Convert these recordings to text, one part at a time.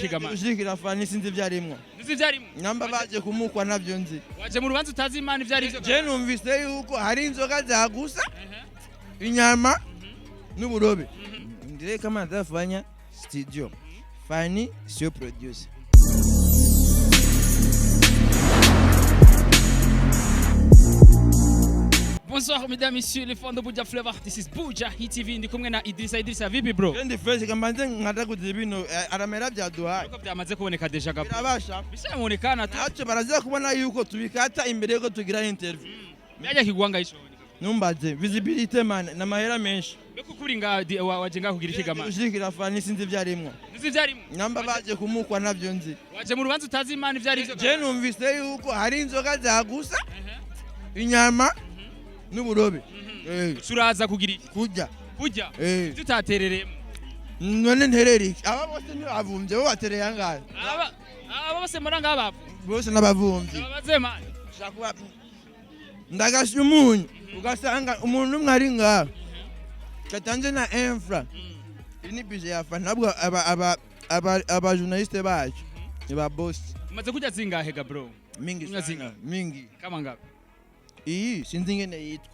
Kigama. Ushikira Fani, sinzi ibyarimwo. Ntuzi ivyarimwo? Namba baje kumukwa, navyo nzi. Waje mu rubanza utazi imana ivyo ari vyo? Je numvise yuko hari inzoga zagusa, inyama n'uburobe. Ndire kama natafanya studio, Fani sio producer. Bonsoir mesdames, messieurs les fans de Buja Flavor. This is Buja Hit TV. Ndi kumwe na Idrissa. Idrissa, vipi bro? Je ndi fresh, kambanze nkataguza ibintu aramera byaduhaye. Uko byamaze kuboneka déjà gapo. Birabasha. Bishabonekana tu. Ntacyo, baraza kubona yuko tubikata imbere yuko tugira interview. Byajya kigwanga ico. Numbaze visibility man n'amahera menshi. Beko kuri nga waje nga kugira ikigama. Ushikira Fani, sinzi ibyarimwo. Ntuzi ivyarimwo? Namba baje kumukwa, navyo nzi. Waje mu rubanza utazi imana ivyo ari vyo? Je numvise yuko hari inzoga zagusa, inyama n'uburobe. Turaza kugira iki? Kurya. Kurya. Eh. Tutatereremo. None nterere iki? Aba bose ntibavumbye, bo batereye angahe? Aba bose mura ngaba. Bose n'abavumvyi. Babaze man. Ushaka ndagasha umunyu, ugasanga umuntu umwe ari ngaha katanze na infra. Iyi ni budget ya Fani, ntabwo aba journaliste bacu ni ba boss. Umaze kurya zingahe ga bro? Mingi. Kunywa Sana zingahe? mingi. Kama ngapi? Iyi sinzi ingene yitwa,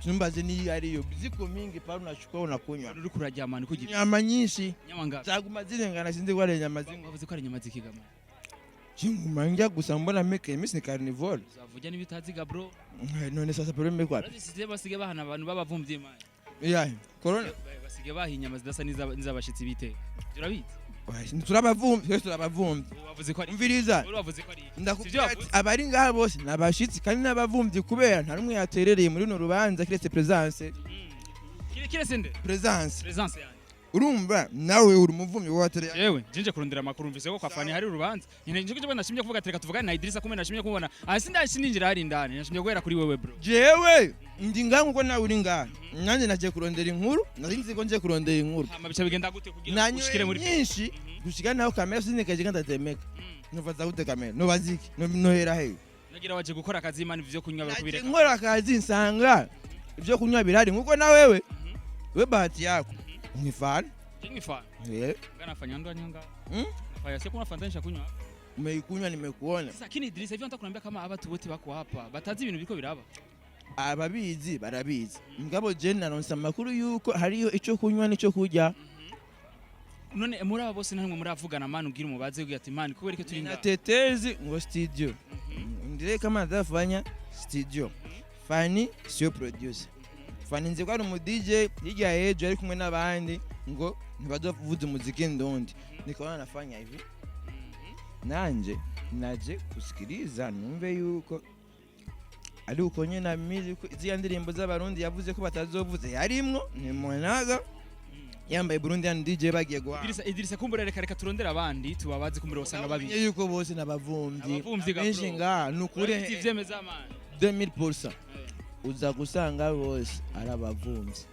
simbaze niyo ariyo, ziko mingi pale, unachukua unakunywa. Uri kurarya man kugira. Inyama nyinshi. Nyama ngapi? Zaguma zirengana, sinzi ko ari inyama zimwe. Bavuze ko ari inyama zikigama. Chinguma njya gusa mbona meke misi ni carnivore. Uzavuja niba utazi ga bro. None sasa problème kwa Urazi size basige bahana abantu b'abavumvyi man. Yeah, corona. Basige baha inyama zidasa n'iz'abashitsi biteka. Ivyo urabizi? Turabavumvyi twese, turabavumvyi. Wavuze ko ari Umviriza. Wowe wavuze ko ari iki? Sivyo Ndakubwira ati wavuze? Abari ngaha bose ni abashitsi kandi n'abavumvyi, kubera nta rumwe yaterereye muri runo rubanza kiretse presence. Kire sende. Presence. Presence yanjye. Urumva nawe uri umuvumvyi, wowe watereye. Yewe, nje kurondera amakuru, mvise ko kwa Fani hari urubanza. Nyine nje kuko nashimye kuvuga ati reka tuvugane na Idrissa, kumbe nashimye kumubona. Ah, sinda sininjira hari indani. Nashimye guhera kuri wewe bro. Jewe ndi ngaha nkuko nawe uri ngaha, nanjye nagiye kurondera inkuru, nari nzi ko ngiye kurondera inkuru. Hama bica bigenda gute kugira ngo ushikire Nanyoye muri nyinshi gushika naho kamera sinikaje kandi ndatemeka. Nuvaza gute kamera, nubaza iki? Nohera he? Nagira waje gukora akazi imana, ivyo kunywa Naje barakubireka. nkora akazi, nsanga ibyo kunywa birahari, nkuko na wewe we bahati yako mwifana. Je ngifana. Eh. Ngana fanya ndo nyanga. Hmm? Nafanya sio kuna fanta kunywa. Umeikunywa, nimekuona. Sasa kini Idrissa, hivyo nataka kuniambia kama abatu wote bako hapa batazi ibintu biriko biraba. Ababizi barabizi, mugabo je naronse amakuru yuko hariyo ico kunywa n'ico kurya. None muri aba bose ntamwe muravugana man ubwira umubaze ugira ati man kubera ko turi Na ngaha? tetezi ngo studio, ndire kama natafanya studio, Fani sio producer. Fani nzi ko ari umu DJ, hirya y'ejo ari kumwe n'abandi ngo ntibazovuza umuziki ndundi, nikaona nafanya hivi, nanje naje kusikiliza numve yuko ari uko nyene amizi ko ziriya ndirimbo z'Abarundi yavuze ko batazovuza yarimwo, nimunaga yambaye Burundian DJ bagiye guhaha. Idrissa, kumbura reka turondere abandi tubabaze, kumbura usanga babizi. Bamenye yuko bose n'abavumvyi. Abavumvyi ga benshi bro. ngaha ni ukuri. Urafite ivyemeza man. 2000% uza gusanga bose ari abavumvyi.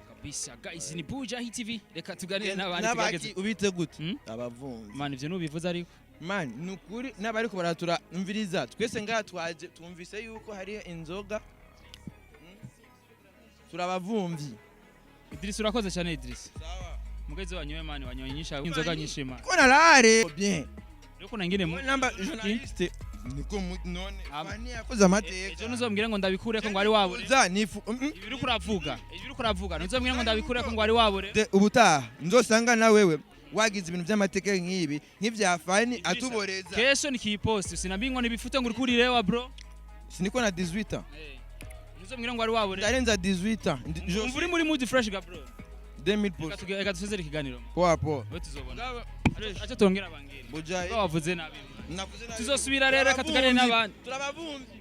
Kabisa guys, ni Buja Hit TV, reka tuganire n'abandi N'abaki tugerageze. ubite gute? Hmm? Abavumvyi. Man, ivyo nubivuze ariko. Man, ni ukuri n'abariko baratura, umviriza, twese ngaha twaje twumvise yuko hariyo inzoga. Turabavumvyi. Idrissa, urakoze cyane Idrissa. Mugezi wanyoye man, wanyoye nyinshi, inzoga nyinshi man. Ko narare bien. Reko nangine mu Namba journaliste niko none Fani yakoze amateka. Ejo ntuzobwire ngo ndabikureko ngo ari wabure. Za nifu Ibi uriko uravuga, ibi uriko uravuga, ntuzobwire ngo ndabikureko ngo ari wabure. Ubutaha nzosanga na wewe wagize ibintu by'amateka nk'ibi nk'ibya Fani Idrissa, atuboreza. Kesho nikiyiposti sinabingwa nibifute ngo uriko urirewa bro. Siniko na 18 ans. Ntuzobwire ngo ari wabure. Ndarenza 18 ans. Umva uri muri mood fresh ga bro. 2000%. Reka dusezere ikiganiro. Poa poa. We tuzobona. Acha tongera bangire. Bujayi. Wavuze nabi. Navuze nabi. Tuzosubira rero, reka tuganire n'abandi. Turabavumvyi.